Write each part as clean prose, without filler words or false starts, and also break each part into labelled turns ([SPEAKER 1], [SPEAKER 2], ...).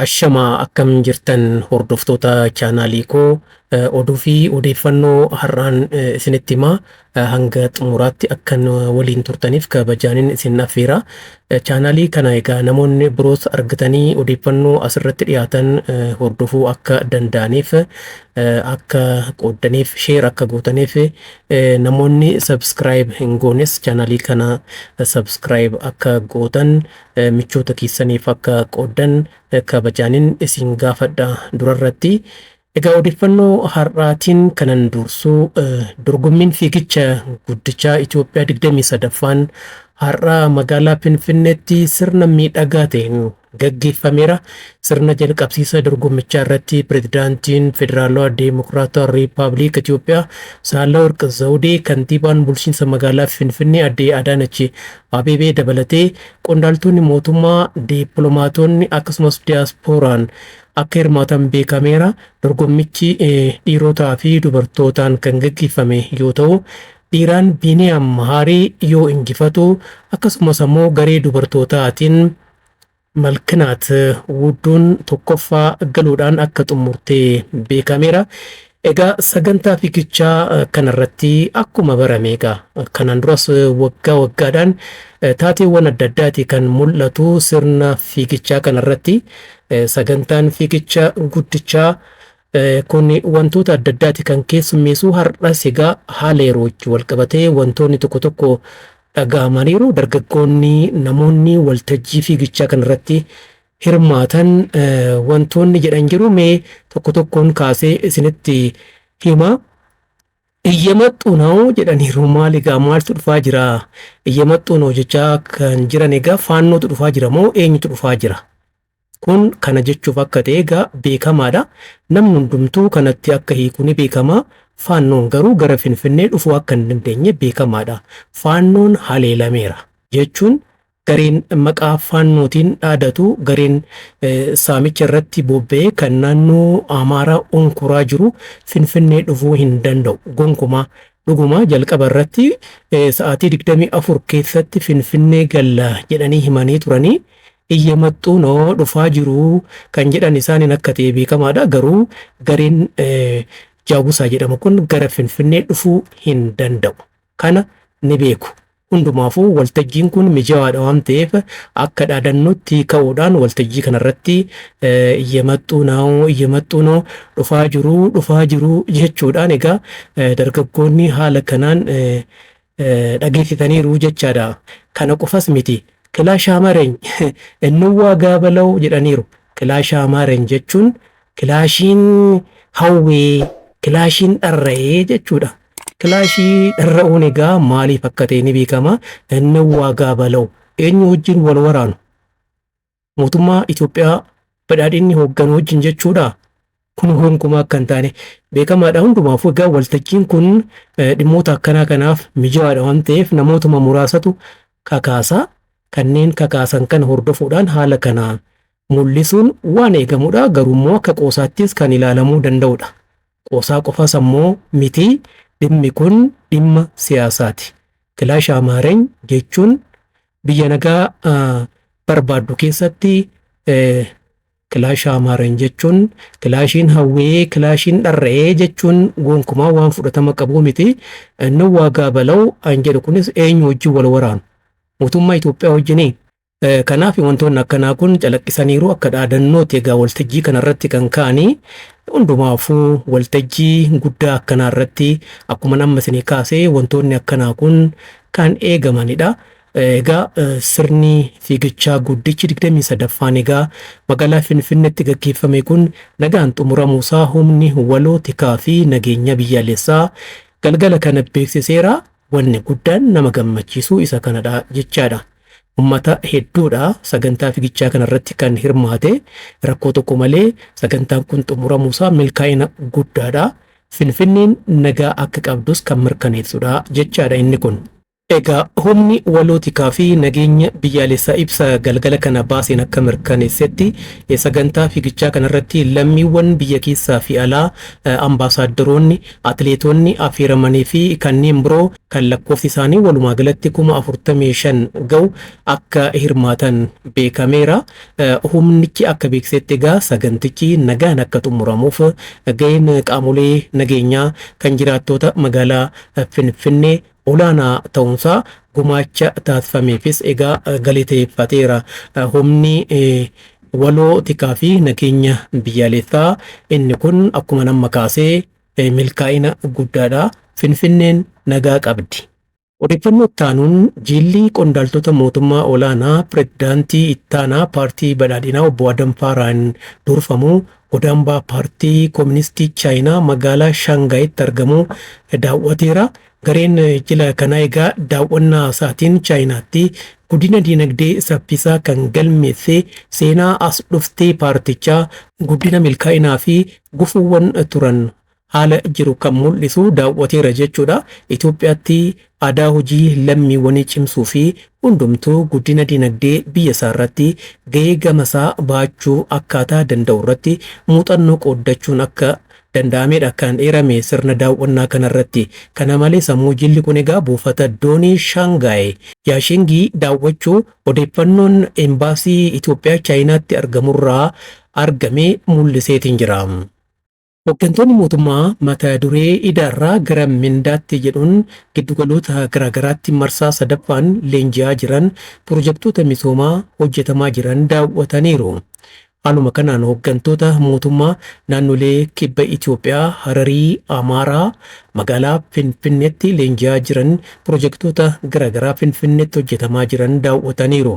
[SPEAKER 1] Ashamaa, akkam jirtan hordoftoota chaanaalii koo? Oduu fi odeeffannoo har'aan isinitti himaa, hanga xumuraatti akkan waliin turtaniif kabajaanin isin affeera. Chaanaalii kana egaa namoonni biroos argatanii odeeffannoo asirratti dhiyaatan hordofuu akka danda'aniif akka qooddaniif, share akka gootaniif, namoonni subscribe hin goones chaanaalii kana subscribe akka gootan, michoota keessaniif akka qooddan kabajaanin isin gaafadha durarratti. Egaa odeeffannoo har'aatiin kanan dursuu, dorgommiin fiigicha guddichaa Itoophiyaa 23ffaan har'a magaalaa Finfinneetti sirna miidhagaa ta'een gaggeeffameera. Sirna jalqabsiisa dorgommichaa irratti pirezidaantiin Federaalawaa Deemokiraatawaa Riippaabilika Itoophiyaa Saahilawarq Zawudee, kantiibaan bulchiinsa magaalaa Finfinnee Addee Adaanach Abeebee dabalatee qondaaltonni mootummaa, dippiloomaatonni akkasumas diyaaspooraan akka hirmaatan beekameera. Dorgommichi dhiirotaa fi dubartootaan kan gaggeeffame yoo ta'u, dhiiraan Biiniyaam Mahaarii yoo injifatu, akkasumas ammoo garee dubartootaatiin Malkinaat Wudduun tokkoffaa galuudhaan akka xumurtee beekameera. Egaa sagantaa fiigichaa kanarratti akkuma barame, egaa kanaan duras waggaa waggaadhaan taateewwan adda addaati kan mul'atu sirna fiigichaa kanarratti. Sagantaan fiigicha guddichaa kun wantoota adda addaati kan keessummeessu. Har'as egaa haala yeroo wajjin wal qabatee wantoonni tokko tokko dhaga'amaniiru. Dargaggoonni, namoonni waltajjii fiigichaa kanarratti hirmaatan wantoonni jedhan jiru, mee tokko tokkoon kaasee isinitti hima. እየመጡ ነው jedhaniiru. Maal egaa, maaltu dhufaa jira? እየመጡ ነው jechaa kan jiran egaa faannootu dhufaa jira moo eenyutu dhufaa jira? Kun kana jechuuf akka ta'e egaa beekamaadha. Namni hundumtuu kanatti akka hiiku ni beekama. Faannoon garuu gara Finfinnee dhufuu akka hin dandeenye beekamaadha. Faannoon haleelameera jechuun gareen maqaa faannootiin dhaadatu, gareen saamicha irratti bobba'ee kan naannoo Amaaraa onkuraa jiru Finfinnee dhufuu hin danda'u gonkumaa. Dhuguma jalqaba irratti sa'aatii 24 keessatti Finfinnee galla jedhanii himanii turanii, እየመጡ ነው, dhufaa jiru kan jedhan isaaniin akka ta'e beekamaadha. Garuu gareen Jaabusaa jedhamu kun gara Finfinnee dhufuu hin danda'u. Kana ni beeku. Hundumaafuu waltajjiin kun mijawaadha waan ta'eef akka dhaadannootti ka'uudhaan waltajjii kanarratti እየመጡ ነው, እየመጡ ነው, dhufaa jiru, dhufaa jiru jechuudhaan egaa dargaggoonni haala kanaan dhageessisaniiru jechaadha. Kana qofas miti. ክላሽ አማረኝ እንዋጋ በለው jedhaniiru. ክላሽ አማረኝ jechuun kilaashiin hawwee, kilaashiin dharra'ee jechuudha. Kilaashii dharra'uun egaa maaliif akka ta'e ni beekama. እንዋጋ በለው, eenyu wajjin wal waraanu? Mootummaa Itoophiyaa badhaadhinni hoogganu wajjin jechuudha. Kun gonkumaa akka hin taane beekamaadha. Hundumaafuu egaa waltajjiin kun dhimmoota akkanaa kanaaf mijawaadha waan ta'eef namootuma muraasatu kakaasa. Kanneen kakaasan kana hordofuudhaan haala kana mul'isuun waan eegamudha. Garuu immoo akka qoosaattis kan ilaalamuu danda'udha. Qoosaa qofas ammoo miti, dhimmi kun dhimma siyaasaati. ክላሽ አማረኝ jechuun biyya nagaa barbaaddu keessatti ክላሽ አማረኝ jechuun kilaashiin hawwee, kilaashiin dharra'ee jechuun gonkumaa waan fudhatama qabu miti. እንዋጋ በለው an jedhu kunis eenyu wajjin wal waraanu? Mootummaa Itoophiyaa wajjinii? Kanaaf wantoonni akkanaa kun calaqqisaniiru akka dhaadannootti egaa waltajjii kanarratti kan ka'anii. Hundumaafuu waltajjii guddaa akkanaa irratti akkuma amma isinii kaasee wantoonni akkanaa kun kan eegamanidha. Egaa sirni fiigichaa guddichi 23ffaan egaa magaalaa Finfinneetti gaggeeffame kun nagaan xumuramuusaa humni waloo tikaa fi nageenya biyyaalessaa galgala kana beeksiseera. Wanni guddaan nama gammachiisu isa kanadha jechaadha. Uummata hedduudha sagantaa fiigichaa kanarratti kan hirmaate. Rakkoo tokko malee sagantaan kun xumuramuusaa milkaa'ina guddaadha. Finfinneen nagaa akka qabdus kan mirkaneessudha jechaadha inni kun. Egaa humni waloo tikaa fi nageenya biyyaalessaa ibsa galgala kana baaseen akka mirkaneessetti, sagantaa fiigichaa kanarratti lammiiwwan biyya keessaa fi alaa, ambaasaaddoroonni, atileetonni affeeramanii fi kanneen biroo kan lakkoofsi isaanii walumaa galatti 45,000 ga'u akka hirmaatan beekameera. Humnichi akka beeksisetti egaa sagantichi nagaan akka xumuramuuf ga'een qaamolee nageenyaa kan jiraattoota magaalaa Finfinnee olaanaa ta'uunsaa gumaacha taasifameefis egaa galateeffateera. Humni waloo tikaa fi nageenya biyyaalessaa inni kun akkuma nama kaasee milkaa'ina guddaadha. Finfinneen nagaa qabdi. Odeeffannoo ittaanuun jiilli qondaaltota mootummaa olaanaa pirezidaantii ittaanaa paartii badhaadhinaa obbo Adam Faaraan durfamu godaambaa paartii kooministii Chaayinaa magaalaa Shaangaayitti argamu daawwateera. Gareen jila kanaa egaa daawwannaa isaatiin Chaayinaatti guddina dinagdee saffisaa kan galmeesse, seenaa as dhuftee paartichaa, guddina milkaa'inaa fi gufuuwwan turan haala jiru kan mul'isu daawwateera jechuudha. Itoophiyaatti aadaa hojii lammiiwwanii cimsuu fi hundumtuu guddina dinagdee biyya isaa irratti gahee gamasaa baachuu akkaataa danda'u irratti muuxannoo qooddachuun akka danda'amedha kan eerame sirna daawwannaa kanarratti. Kana malees ammoo jilli kun egaa buufata doonii Shaangaay Yaashingii daawwachuu odeeffannoon embaasii Itoophiyaa Chaayinaatti argamurraa argame mul'iseetiin jira. Hooggantoonni mootummaa mata duree idaarraa gara mindaatti jedhuun giddugaloota garaagaraatti marsaa sadaffaan leenji'aa jiran pirojektoota misoomaa hojjetamaa jiran daawwataniiru. Haaluma kanaan hooggantoota mootummaa naannolee kibba Itoophiyaa, Hararii, Amaaraa magaalaa Finfinneetti leenji'aa jiran pirojektoota garaagaraa Finfinneetti hojjetamaa jiran daawwataniiru.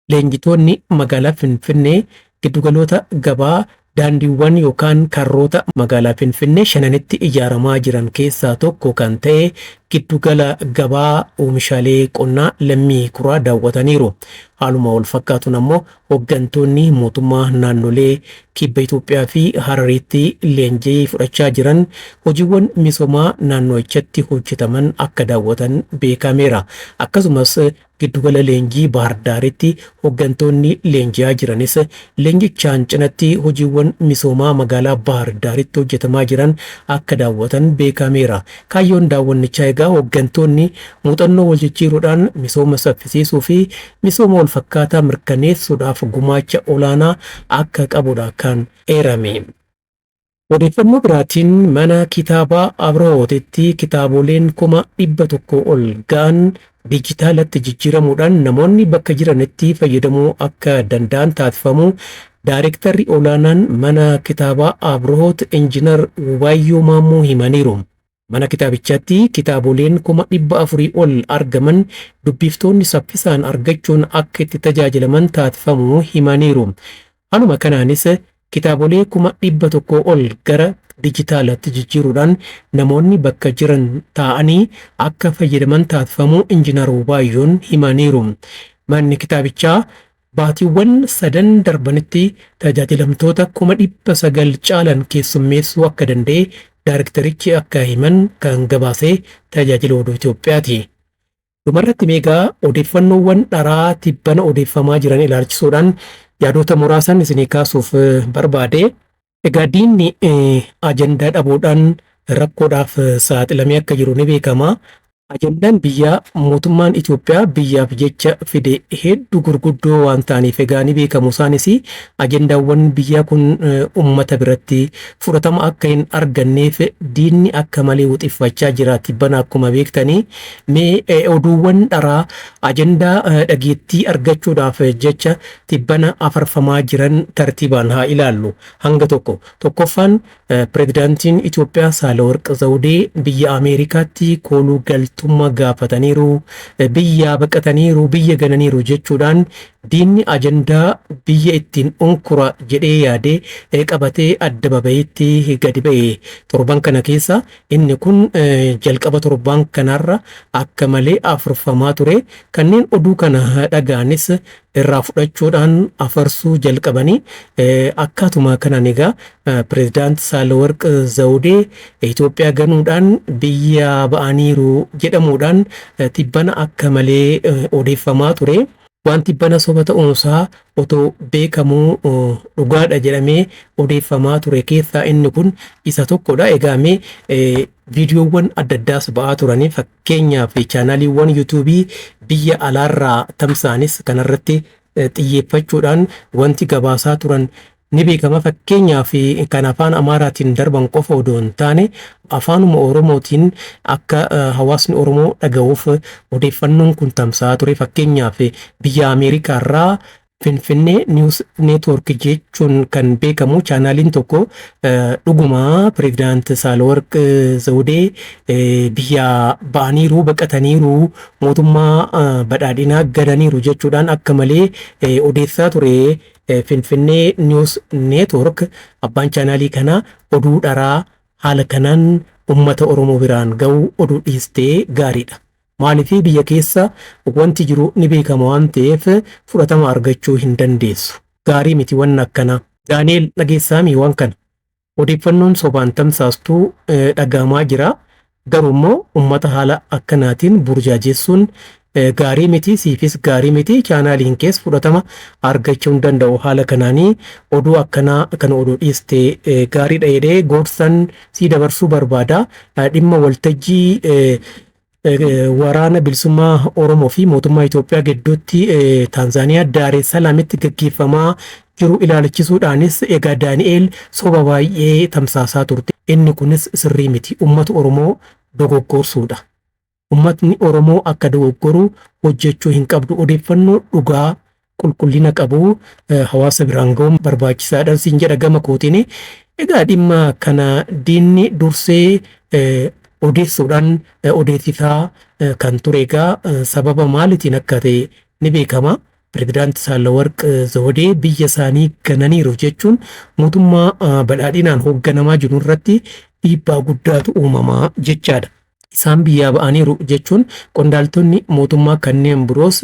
[SPEAKER 1] Leenjitoonni magaalaa Finfinnee giddugaloota gabaa, daandiiwwan yookaan karroota magaalaa Finfinnee shananitti ijaaramaa jiran keessaa tokko kan ta'e giddugala gabaa oomishaalee qonnaa Lammii Kuraa daawwataniiru. Haaluma wal fakkaatuun ammoo hooggantoonni mootummaa naannolee kibba Itoophiyaa fi Harariitti leenjii fudhachaa jiran hojiiwwan misoomaa naannochatti hojjetaman akka daawwatan beekameera. Akkasumas giddugala leenjii Bahar Daaritti hooggantoonni leenji'aa jiranis leenjichaan cinatti hojiiwwan misoomaa magaalaa Bahar Daaritti hojjetamaa jiran akka daawwatan beekameera. Kaayyoon daawwannichaa egaa hooggantoonni muuxannoo wal jijjiiruudhaan misooma saffisiisuu fi misooma wal fakkaataa mirkaneessuudhaaf gumaacha olaanaa akka qabudha kan eerame. Odeeffannoo biraatiin mana kitaabaa Abrahootitti kitaaboleen 100,000 ol ga'an dijitaalatti jijjiiramuudhaan namoonni bakka jiranitti fayyadamuu akka danda'an taasifamu Daayirektarri olaanaan mana kitaabaa Abrohoot Injiinar Wubaayyoo Maammoo himaniiru. Mana kitaabichaatti kitaaboleen 400,000 ol argaman dubbiftoonni saffisaan argachuun akka itti tajaajilaman taasifamuu himaniiru. Haaluma kanaanis kitaabolee 100,000 ol gara dijitaalatti jijjiiruudhaan namoonni bakka jiran taa'anii akka fayyadaman taasifamuu Injiinar Wubaayyoon himaniiru. Manni kitaabichaa baatiiwwan sadan darbanitti tajaajilamtoota 900,000 caalan keessummeessuu akka danda'e daayirektarichi akka himan kan gabaase tajaajila oduu Itoophiyaati. Dhumarratti meegaa odeeffannoowwan dharaa tibbana odeeffamaa jiran ilaalchisuudhaan yaadota muraasan isinii kaasuuf barbaade. Egaa diinni ajandaa dhabuudhaan rakkoodhaaf saaxilamee akka jiru ni beekama. Ajandaan biyyaa mootummaan Itoophiyaa biyyaaf jecha fide hedduu gurguddoo waan ta'aniif egaa ni beekamu. Isaanis ajandaawwan biyyaa kun uummata biratti fudhatama akka hin arganneef diinni akka malee wuxiffachaa jira tibbana akkuma beektanii. Mee oduuwwan dharaa ajandaa dhageettii argachuudhaaf jecha tibbana afarfamaa jiran tartiibaan haa ilaallu. Hanga tokko. Tokkoffaan, pirezidaantiin Itoophiyaa Saahilawarq Zawudee biyya Ameerikaatti kooluu galtummaa gaafataniiru, biyya baqataniiru, biyya gananiiru jechuudhaan Diinni ajandaa biyya ittiin unkura jedhee yaadee qabatee adda babayeetti gadi ba'e. Torban kana keessa inni kun jalqaba torban kanarra akka malee afurfamaa ture. Kanneen oduu kana dhaga'anis irraa fudhachuudhaan afarsuu jalqabanii akkaatuma kanaan egaa pireezidaant Saahilawarq Zawudee Itoophiyaa ganuudhaan biyya ba'aniiru jedhamuudhaan tibbana akka malee odeeffamaa ture. Waan tibbana soba ta'uunsaa otoo beekamuu dhugaadha jedhamee odeeffamaa ture keessaa inni kun isa tokkodha. Egaa mee viidiyoowwan adda addaas ba'aa turanii fakkeenyaaf chaanaaliiwwan yuutuubii biyya alaarraa tamsa'anis kanarratti xiyyeeffachuudhaan wanti gabaasaa turan ni beekama. Fakkeenyaaf kan afaan Amaaraatiin darban qofa odoo hin taane afaanuma Oromootiin akka hawaasni Oromoo dhaga'uuf odeeffannoon kun tamsa'aa ture. Fakkeenyaaf biyya Ameerikaarraa Finfinnee News Network jechuun kan beekamu chaanaaliin tokko dhuguma pireezidaant Saahilawarq Zawudee biyya ba'aniiru, baqataniiru, mootummaa badhaadhinaa gadaniiru jechuudhaan akka malee odeessaa ture. Finfinnee News Network abbaan chaanaalii kanaa oduu dharaa haala kanaan uummata Oromoo biraan ga'uu oduu dhiistee gaariidha. Maaliif biyya keessa wanti jiru ni beekama waan ta'eef fudhatama argachuu hin dandeessu. Gaarii miti wanni akkanaa. Daani'el dhageessaami waan kana. Odeeffannoon sobaan tamsaastuu dhagahamaa jira. Garuu immoo uummata haala akkanaatiin burjaajessuun gaarii miti, siifis gaarii miti, chaanaaliin kees fudhatama argachuu hin danda'u. Haala kanaanii oduu akkanaa kana oduu dhiistee gaariidha jedhee gorsan sii dabarsuu barbaada. Dhimma waltajjii waraana bilisummaa Oromoo fi mootummaa Itoophiyaa gidduutti Taanzaaniyaa Daaree Salaamitti gaggeeffamaa jiru ilaalchisuudhaanis egaa Daani'eel soba baay'ee tamsaasaa turte. Inni kunis sirrii miti. Uummata Oromoo dogoggorsuudha. Uummatni Oromoo akka dogoggoru hojjechuu hin qabdu. Odeeffannoo dhugaa qulqullina qabu hawaasa biraan ga'uun barbaachisaadha siin jedha gama kootiin. Egaa dhimma kana diinni dursee odeessuudhaan odeessisaa kan ture egaa sababa maaliitiin akka ta'e ni beekama. Pireezidaant Saahilawarq Zawudee biyya isaanii gananiiru jechuun mootummaa badhaadhinaan hoogganamaa jiru irratti dhiibbaa guddaatu uumamaa jechaadha. Isaan biyyaa ba'aniiru jechuun qondaaltonni mootummaa kanneen biroos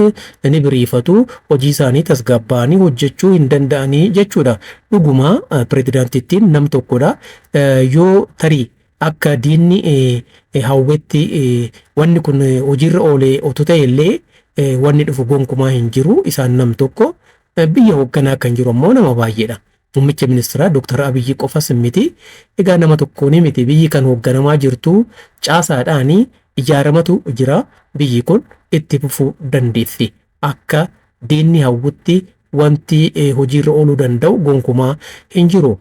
[SPEAKER 1] ni biriifatu, hojii isaanii tasgabbaa'anii hojjechuu hin danda'anii jechuudha. Dhuguma pireezidaantittiin nam tokkodha. Yoo tarii akka diinni hawwetti wanni kun hojiirra oole otoo ta'e illee wanni dhufu gonkumaa hin jiru. Isaan nam tokko, biyya hoogganaa kan jiru ammoo nama baay'eedha. Muummicha ministeeraa Dr. Abiyyi qofas miti. Egaa nama tokkoon miti biyyi kan hoogganamaa jirtu, caasaadhaan ijaaramatu jira. Biyyi kun itti fufuu dandeessi. Akka diinni hawwutti wanti hojiirra ooluu danda'u gonkumaa hin jiru.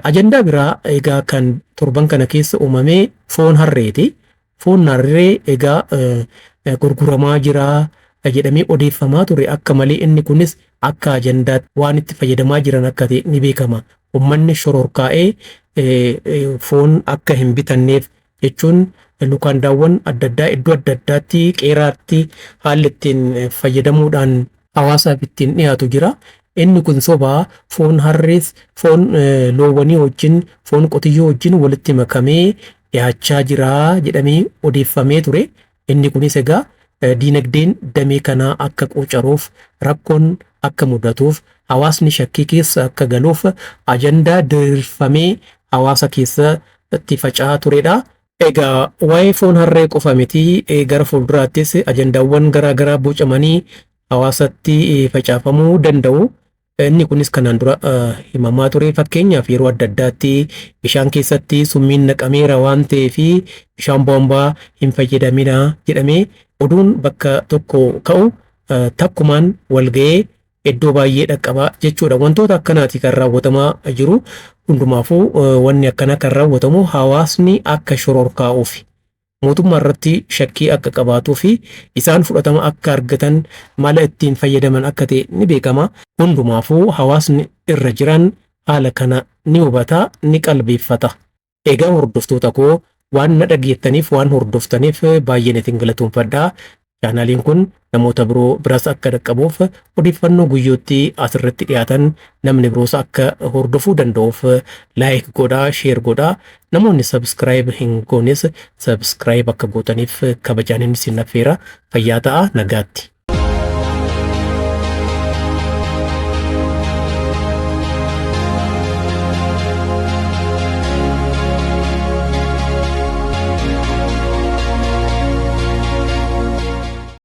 [SPEAKER 1] Ajandaa biraa egaa kan torban kana keessa uumame foon harreeti. Foon harree egaa gurguramaa jira jedhamee odeeffamaa ture akka malee. Inni kunis akka ajandaatti waan itti fayyadamaa jiran akka ta'e ni beekama. Uummanni shororkaa'ee foon akka hin bitanneef jechuun lukaandaawwan adda addaa iddoo adda addaatti qeeraatti haalli ittiin fayyadamuudhaan hawaasaaf ittiin dhiyaatu jira. Inni kun sobaa, foon harrees foon loowwanii wajjin, foon qotiyyoo wajjin walitti makamee dhiyaachaa jira jedhamee odeeffamee ture. Inni kunis egaa diinagdeen damee kanaa akka quucaruuf, rakkoon akka mudatuuf, hawaasni shakkii keessa akka galuuf ajandaa diriirfamee hawaasa keessatti faca'aa turedha. Egaa waa'ee foon harree qofa miti, gara fuulduraattis ajandaawwan garaa garaa bocamanii hawaasatti facaafamuu danda'u. Inni kunis kanaan dura himamaa ture. Fakkeenyaaf yeroo adda addaatti bishaan keessatti summiin naqameera waan ta'eef bishaan boombaa hin fayyadaminaa jedhamee oduun bakka tokko ka'u takkumaan wal ga'ee iddoo baay'ee dhaqqabaa jechuudha. Wantoota akkanaati kan raawwatamaa jiru. Hundumaafuu wanni akkanaa kan raawwatamu hawaasni akka shororkaa'uuf, mootummaa irratti shakkii akka qabaatuu fi isaan fudhatama akka argatan mala ittiin fayyadaman akka ta'e ni beekama. Hundumaafuu hawaasni irra jiran haala kana ni hubata, ni qalbeeffata. Egaa hordoftoota koo, waan na dhageettaniif, waan hordoftaniif baay'een isin galatoomfadha. Chaanaaliin kun namoota biroo biras akka dhaqqabuuf, odeeffannoo guyyootti asirratti dhiyaatan namni biroos akka hordofuu danda'uuf like godhaa, share godhaa. Namoonni subscribe hin goones subscribe akka gootaniif kabajaan isin affeera. Fayyaa ta'a, nagaatti.